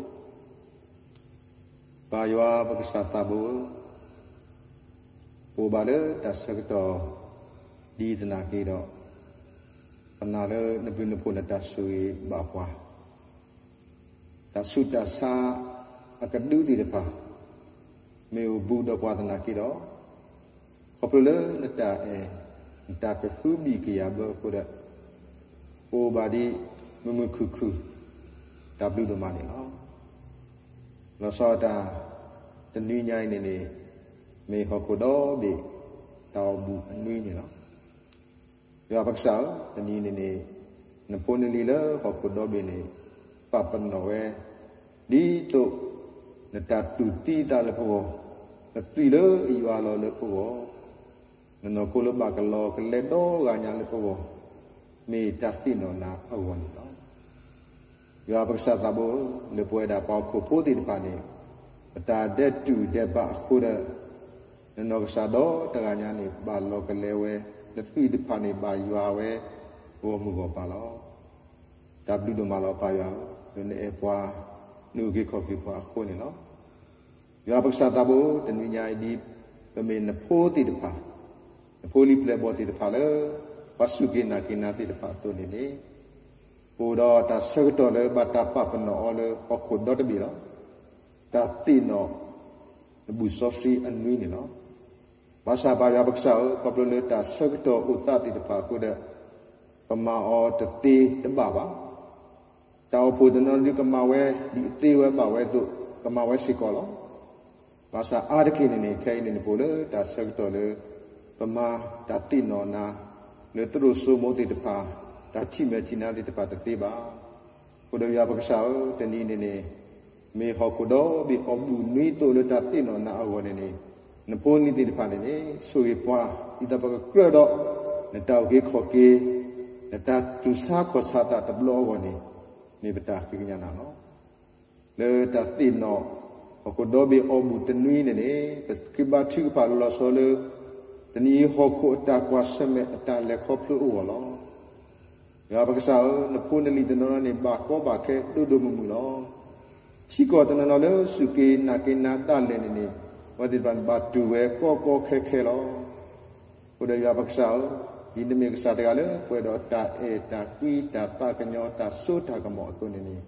ပၢ်ယွၤပကစၢ်သးဘိဧၢ, ပအိၣ်ဘၣ်လၢတၢ်ဆၢကတီၢ် ဒ်သနာ်က့ဒီး, ပနာ်လၢနဘျုးနဖှိၣ်နတၢ်ဆိၣ်ဂ့ၤဘၣ်ပှၤ, တၢ်ဆူးတၢ်ဆါအကဒုသ့ၣ်တဖၣ် မ့ၢ်အိၣ်ဘူးဒီးပှၤသနာ်က့ဒီး, ခီဖျိလၢနတၢ်အဲၣ် နတၢ်ကဟုဘံၣ်ကယာ်ဘၢအဃိဒီး, ပအိၣ်ဘၣ်ဒ်မုာ်မုာ်ခုၣ်ခုၣ်, တၢ်ဘျုးဒိၣ်မးန့ၣ်လီၤ. လီၤဆီဒၣ်တၢ် တနွံညါအံၤန့ၣ်န့ၣ်, မ့ၢ်ဟီၣ်ခိၣ်ဒီဘ့ၣ် တၢ်အီၣ်ဘူၣ်အနွံန့ၣ်လီၤ. ယွၤပကစၢ်ဧၢ, တနံၤန့ၣ်န့ၣ်, နဖိနလံၤလၢဟီၣ်ခိၣ်ဒီဘ့ၣ်န့ၣ် ပာ်ပနီၣ်ဝဲ ဒ်သိး နတၢ်တူၢ်သံသးလၢပဂီၢ်, နသွံၣ်လၢယွၤလီၤလၢပဂီၢ်, နနီၢ်ခိလၢဘၣ်ကလီကလဲဒီဂၤညါလၢပဂီၢ်, မ့ၢ်တၢ်သ့ၣ်နီၣ်နၤအဂီၢ်န့ၣ်လီၤ. ယွၤပကစၢ်သးဘိဧၢ, လၢပဝဲဒၣ်ပှၤဟီၣ်ခိၣ်ဖိသ့ၣ်တဖၣ်န့ၣ်, ပတၢ်ဒဲးတူၢ်ဒဲးဘးအဃိဒီး, နနီၢ်ကစၢ်ဒီးတဂၤညါန့ၣ် ဘၣ်လီၤကလဲဝဲ, နသွံၣ်တဖၣ်န့ၣ်ဘၣ်ယွၤဝဲ ဂီၢ်မုၢ်ဂီၢ်ပၤလီၤ. တၢ်ဘျုးဒိၣ်မးလီၤပၢ်ယွၤဧၢ, လၢနအဲၣ်ပှၤ, နအုၣ်က့ၤခီၣ်က့ၤပှၤအဃိန့ၣ်လီၤ. ယွၤပကစၢ်သးဘိဧၢ, တနွံညါအံၤဒ် ပမ့ၢ်နဖိသ့ၣ်တဖၣ်, နဖိလံၤပျဲၢ်ဘီၣ်သ့ၣ်တဖၣ်လၢ ပှၤစူၢ်က့ၤနာ်က့ၤနၤသ့ၣ်တဖၣ်အသိးန့ၣ်န့ၣ်, ပအိၣ်ဒီးတၢ်ဆၢကတီၢ်လၢဘၣ်တၢ်ပာ်ပနီၣ်အီၤလၢဟီၣ်ခိၣ်ဒီတဘ့ၣ်လီၤ. တၢ်သ့ၣ်နီၣ် နဘူၣ်စီဆှံအနွံန့ၣ်လီၤ. ဘၣ်ဆၣ်ပၢ်ယွၤပကစၢ်ဧၢ, ခီဖျိလၢတၢ်ဆၢကတီၢ်အိၣ်သးသ့ၣ်တဖၣ်အဃိဒီး, ပမၤအီၤတသ့တဘၣ်ဘၣ်. တၢ်အိၣ်ဖှိၣ်တနီၤဒုးကမၤဝဲ ဒ်အသ့ဝဲဘၣ်ဝဲအသိး ကမၤဝဲစ့ၢ်ကီးလီၤ. ဘၣ်ဆၣ်အါတက့ၢ်န့ၣ်န့ၣ် ခဲအံၤန့ၣ်န့ၣ် ပအိၣ်လၢတၢ်ဆၢကတီၢ်လၢ ပမၤတၢ်သ့ၣ်နီၣ်နၤ လၢသရိာ်စိမိၤသ့ၣ်တဖၣ်, တၢ်ထံၣ်မဲာ်ထံၣ်နါသ့ၣ်တဖၣ်တသ့ဘၣ်. အဃိဒီးယွၤပကစၢ်ဧၢ, တနံၤန့ၣ်န့ၣ်, မ့ၢ်ဟီၣ်ခိၣ်ဒီဘ့ၣ်အီၣ်ဘူၣ်နွံသိးလၢတၢ်သ့ၣ်နီၣ်နၤအဂီၢ်န့ၣ်န့ၣ်, နဖိနလံၤသ့ၣ်တဖၣ်န့ၣ်န့ၣ် ဆိၣ်ဂ့ၤပှၤ, ဒ်သိးပကကြၢးဒီး နတၢ်အုၣ်က့ၤခီၣ်က့ၤ, နတၢ်တူၢ်ဆါခီၣ်ဆါသးတဘျီအဂီၢ်န့ၣ်, မ့ၢ်ပတၢ်ဃ့ကညးနၤလီၤ. လၢတၢ်သ့ၣ်နီၣ် ဟီၣ်ခိၣ်ဒီဘ့ၣ်အီၣ်ဘူၣ်တနွံန့ၣ်န့ၣ်, ပဃ့ဘါထုကဖၣ်လီၤဆီလၢ တနံၤအံၤဟီၣ်ခိၣ်အတၢ်ကွၢ်ဆၢၣ်မဲာ်အတၢ်လဲၤခီဖျိအဂီၢ်လီၤ. ယွၤပကစၢ်ဧၢ, နဖိနလံၤတနီၤနီၤန့ၣ် ဘၣ်ကီဘၣ်ခဲဒိၣ်ဒိၣ်မုၢ်မုၢ်လီၤ. ထံကီၢ်တနီၤနီၤလၢစူၢ်က့ၤနာ်က့ၤနၤဒၣ်လဲာ်န့ၣ်န့ၣ်, အဝဲသ့ၣ်တဖၣ်န့ၣ်ဘၣ်တူၢ်ဝဲကီကီခဲခဲလီၤ. အဃိဒီးယွၤပကစၢ်ဧၢ, ဒ်နမ့ၢ်ကစၢ်တဂၤလၢပှဲၤဒီးတၢ်အဲၣ်တၢ်ကွံတၢ်သးကညီၤတၢ်စိတၢ်ကမီၤအသိးန့ၣ်န့ၣ်,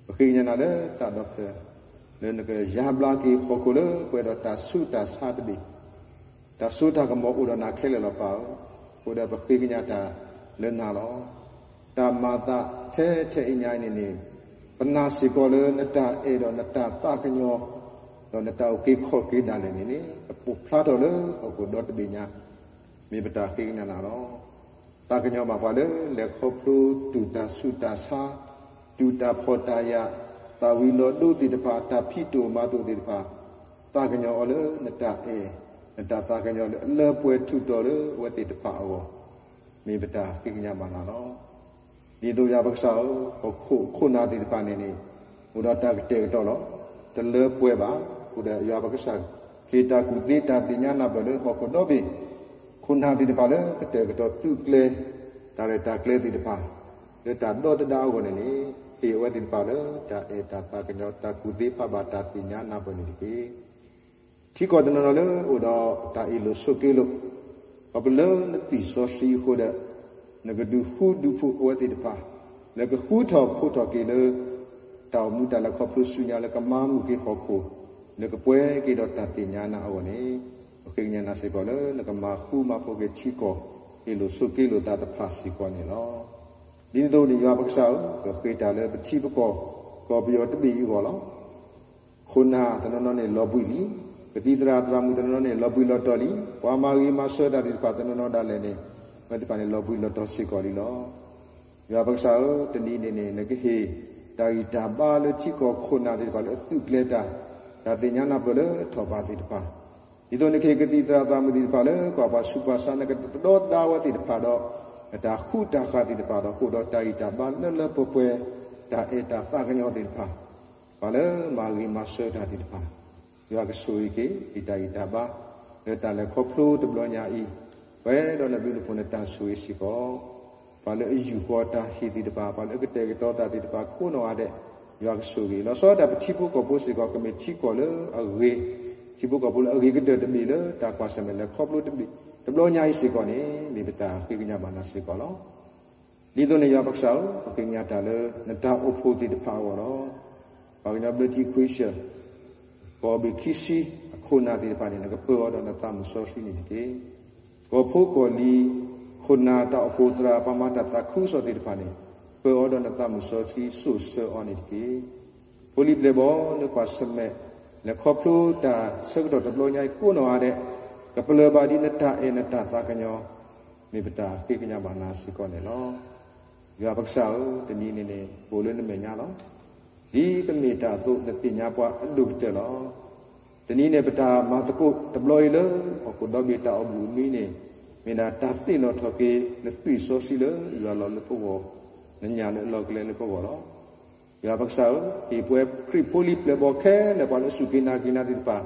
ပဃ့ကညးနၤလၢတၢ်ဒီဖျၢၣ်, လၢနကယါဘျါက့ၤဟီၣ်ခိၣ်လၢပှဲၤဒီးတၢ်ဆူးတၢ်ဆါတဘ့ၣ်, တၢ်စိတၢ်ကမီၤအိၣ်ဒီးနၤခဲလၢာ်လီၤပၢ်ဧၢ. အဃိဒီးပဃ့ကညးတၢ်လၢနၤလီၤ. တၢ်မၤသးထဲထဲအံၤညါအံၤန့ၣ်န့ၣ်, ပနာ်စ့ၢ်ကီးလၢနတၢ်အဲၣ်ဒီးနတၢ်သးကညီၤ, ဒီးနတၢ်အုၣ်က့ၤခီၣ်က့ၤဒၣ်လဲာ်န့ၣ်န့ၣ်, ကပိာ်ဖျါထီၣ်လၢဟီၣ်ခိၣ်ဒီတဘ့ၣ်ညါ မ့ၢ်ပတၢ်ဃ့ကညးနၤလီၤ. သးကညီၤဘၣ်ပှၤလၢလဲၤခီဖျိတူၢ်တၢ်ဆူးတၢ်ဆါ, တူၢ်တၢ်ဖှီၣ်တၢ်ယာ်, သၣ်ဝံၤလီၤဒိသ့ၣ်တဖၣ်, တၢ်ဖံးတၢ်မၤတအိၣ်သ့ၣ်တဖၣ်, သးကညီၤအီၤလၢနတၢ်အဲၣ်, နတၢ်သးကညီၤလၢအလၢပှဲၤထူးတီၤလၢအဝဲသ့ၣ်တဖၣ်အဂီၢ်, မ့ၢ်ပတၢ်ဃ့ကညးဘၣ်နၤလီၤ. ဒ်သိးယွၤပကစၢ်ဧၢ, ဟီၣ်ခိၣ်အခိၣ်နၢ်သ့ၣ်တဖၣ်န့ၣ်န့ၣ်, အိၣ်ဒီးတၢ်ကတဲာ်ကတီၤလီၤ. တလၢပှဲၤဘၣ်. အဃိဒီးယွၤပကစၢ် ဟ့ၣ်တၢ်ကူၣ်သ့တၢ်သ့ၣ်ညါနၢ်ပၢၢ်လၢဟီၣ်ခိၣ်ဒီဘ့ၣ်, ခိၣ်နၢ်သ့ၣ်တဖၣ်လၢကတဲာ်ကတီၤသုးကျဲၤ တၢ်ရဲၣ်တၢ်ကျဲၤသ့ၣ်တဖၣ် လၢတၢ်ဒီသဒၣ်အဂီၢ်န့ၣ်န့ၣ်, ဟ့ၣ်အဝဲသ့ၣ်တဖၣ်လၢတၢ်အဲၣ်တၢ်သးကညီၤ တၢ်ကူၣ်သ့ဖးဘၣ်တၢ်သ့ၣ်ညါနၢ်ပၢၢ်န့ၣ်တက့ၢ်. ထံကီၢ်တနီၤနီၤလၢအိၣ်ဒီးတၢ်အ့ၣ်လိာ်ဆိးက့လိာ်, ခီဖျိလၢနသွံၣ်စီဆှံအဃိဒီး, နကဒုးဃူဒုးဖိးအဝဲသ့ၣ်တဖၣ်, လၢကဃူထီၣ်ဖိးထီၣ်က့ၤလၢ တၢ်အိၣ်မူတၢ်လဲၤခီဖျိဆူညါလၢကမၤမုာ်က့ၤဟီၣ်ခိၣ်, လၢကပှဲၤက့ၤဒီးတၢ်သ့ၣ်ညါနၤအဂီၢ်န့ၣ်, ပဃ့ကညးနၤစ့ၢ်ကီးလၢနကမၤဃူမၤဖိးက့ၤထံကီၢ် အ့ၣ်လိာ်ဆိးက့လိာ်သးတဖၣ်စ့ၢ်ကီးန့ၣ်လီၤ. ဒ်န့ၣ်အသိးန့ၣ် ယွၤပကစၢ်ဧၢ, ပဃ့တၢ်လၢပထံပကီၢ် ကီၢ်ပယီၤတဘ့ၣ်အံၤအဂီၢ်လီၤ. ခိၣ်နၢ်တနီၤနီၤန့ၣ်လီၤဘှံးလံ, ကသံၣ်သရၣ်သရၣ်မုၣ်တနီၤနီၤန့ၣ် လီၤဘှံးလီၤတီၤလံ, ပှၤမၤဂ့ၤမၤစၢၤတၢ်သ့ၣ်တဖၣ်တနီၤနီၤဒၣ်လဲာ်န့ၣ်, အဝဲသ့ၣ်တဖၣ်န့ၣ်လီၤဘှံးလီၤတီၤစ့ၢ်ကီးလံလီၤ. ယွၤပကစၢ်ဧၢ, တနံၤန့ၣ်န့ၣ် နကဟ့ၣ်တၢ်ဂံၢ်တၢ်ဘါလၢထံကီၢ်ခိၣ်နၢ်သ့ၣ်တဖၣ်လၢအသုးကျဲၤတၢ်, တၢ်သ့ၣ်ညါနၢ်ပၢၢ်လၢအထီၣ်ဘးသ့ၣ်တဖၣ်, ဒ်သိးနကဟ့ၣ်ကသံၣ်သရၣ်သရၣ်မုၣ်သ့ၣ်တဖၣ်လၢ ကွၢ်ပှၤဆူးပှၤဆါ နကဒီသဒၣ်ဝဲသ့ၣ်တဖၣ်ဒီး, နတၢ်ဃူတၢ်ဃာ်သ့ၣ်တဖၣ်ဒီး အိၣ်ဒီးတၢ်ဂံၢ်တၢ်ဘါလၢလၢပှဲၤပှဲၤ, တၢ်အဲၣ်တၢ်သးကညီၤသ့ၣ်တဖၣ်, ပှၤလၢမၤဂ့ၤမၤစၢၤတၢ်သ့ၣ်တဖၣ်, ယွၤကဆိၣ်ဂ့ၤက့ၤ ဟ့ၣ်တၢ်ဂံၢ်တၢ်ဘါ လၢတၢ်လဲၤခီဖျိတဘျီညါအံၤ, ပှဲၤဒီးနဘျုးနဖှိၣ်နတၢ်ဆိၣ်ဂ့ၤစ့ၢ်ကီး, ပှၤလၢအယူၢ်ဃီၤတၢ်ဟ့ၣ်သ့ၣ်တဖၣ်, ပှၤလၢအကတဲာ်ကတီၤတၢ်သ့ၣ်တဖၣ်ကိးနီၢ်ဂၤဒဲး, ယွၤကဆိၣ်ဂ့ၤ, လီၤဆီဒၣ်တၢ်ပထံဖိကီၢ်ဖိစ့ၢ်ကီး ကမ့ၢ်ထံကီၢ်လၢအဂ့ၤ, ထံဖိကီၢ်ဖိလၢအဂ့ၤကတၢၢ်တဘ့ၣ်လၢတၢ်ကွၢ်ဆၢၣ်မဲာ်လဲၤခီဖျိတဘ့ၣ်, တဘျီညါအံၤစ့ၢ်ကီးန့ၣ် မ့ၢ်ပတၢ်ဃ့ကညးဘၣ်နၤစ့ၢ်ကီးလီၤ. ဒ်သိးန့ၣ်ယွၤပကစၢ်ဧၢ, ပဃ့ကညးတၢ်လၢနတၢ်အိၣ်ဖှိၣ်သ့ၣ်တဖၣ်အဂီၢ်လီၤ. ပှၤကညီဘျၢထံခွံဆၢၣ်, ကီၢ်ဘ့ၣ်ခံဆံအခိၣ်နၢ်သ့ၣ်တဖၣ်န့ၣ် နကပၢအီၤဒီးနသးမုၣ်စီဆှံန့ၣ်တက့ၢ်. ကီၢ်ဖိကီၢ်လံၤ, ခိၣ်နၢ်တၢ်အိၣ်ဖှိၣ်သရၣ် ပှၤမၤတၢ်သးခုကစီၣ်သ့ၣ်တဖၣ်န့ၣ်, ပၢအီၤဒီးနသးမုၣ်စီဆှံစိာ်ဆှၢအီၤန့ၣ်တက့ၢ်. ဖိလံၤပျဲၢ်ဘီၣ်လၢကွၢ်ဆၢၣ်မဲာ် လဲၤခီဖျိတၢ်ဆၢကတီၢ်တဘျီညါအံၤကိးနီၢ်ဂၤဒဲး, ကပလၢၢ်ဘၣ်ဒ်နတၢ်အဲၣ်နတၢ်သးကညီၤ, မ့ၢ်ပတၢ်ဃ့ကညးဘၣ်နၤစ့ၢ်ကီးန့ၣ်လီၤ. ယွၤပကစၢ်ဧၢ, တနံၤန့ၣ်န့ၣ် ပအိၣ်လၢနမဲာ်ညါလီၤ. ဒ်ပမ့ၢ်တၢ်အသိးနသ့ၣ်ညါပှၤအဒိၣ်ကတၢၢ်လီၤ. တနံၤန့ၣ် ပတၢ်မၤသကိးတဘျီအံၤလၢ ဟီၣ်ခိၣ်ဒီဘ့ၣ်တၢ်အိၣ်ဘှံးအနွံန့ၣ်, မ့ၢ်ဒၣ်တၢ်သ့ၣ်နီၣ်ထီၣ်က့ၤ နသွံၣ်စီဆှံလၢယွၤလီၤလၢပဂီၢ်, နညၣ်လၢအလီၤကလဲလၢပဂီၢ်လီၤ. ယွၤပကစၢ်ဧၢ, ဟ့ၣ်ပဝဲခရံာ်ဖိလံၤပျဲၢ်ဘီၣ်ခဲလၢာ် ပှၤလၢအစူၢ်က့ၤနာ်က့ၤနၤသ့ၣ်တဖၣ်,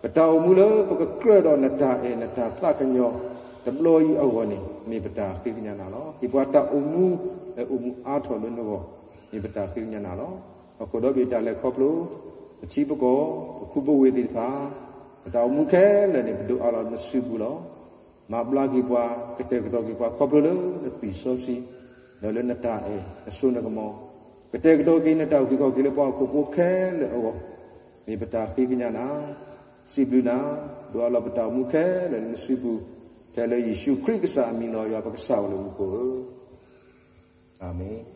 ပတၢ်အိၣ်မူလၢပကကြၢးဒီးနတၢ်အဲၣ်နတၢ်သးကညီၤ တဘျီအံၤအဂီၢ်န့ၣ် မ့ၢ်ပတၢ်ဃ့ကညးနၤလီၤ. ဟ့ၣ်ပှၤတၢ်အိၣ်မူလၢအိၣ်မူအါထီၣ်လၢနဂီၢ်, မ့ၢ်ပတၢ်ဃ့ကညးနၤလီၤ. ဟီၣ်ခိၣ်ဒီဘ့ၣ်တၢ်လဲၤခီဖျိ, ပထံပကီၢ်, ပခူပဝ့ၢ်သ့ၣ်တဖၣ်, ပတၢ်အိၣ်မူခဲလၢာ်န့ၣ် ပဒိးအးလီၤနစုပူၤလီၤ. မၤဘျါက့ၤပှၤ, ကတဲာ်ကတီၤက့ၤပှၤ ခီဖျိလၢနသွံၣ်စီဆှံ, ဒီးလၢနတၢ်အဲၣ်, နစိနကမီၤ, ကတဲာ်ကတီၤက့ၤနတၢ်အုၣ်က့ၤခီၣ်က့ၤလၢပှၤဟီၣ်ခိၣ်ဖိခဲလၢာ်အဂီၢ်, မ့ၢ်ပတၢ်ဃ့ကညးနၤ, စံးဘျုးနၤ, ဒိးအးလီၤပတၢ်အိၣ်မူခဲလၢာ်လၢနစုပူၤ, ထဲလၢယ့ၣ်ၡူးခရံာ်ကစၢ်အမံၤလီၤ. ယွၤပကစၢ်အိၣ်လၢမူခိၣ်ဧၢ, အၤမ့ၣ်.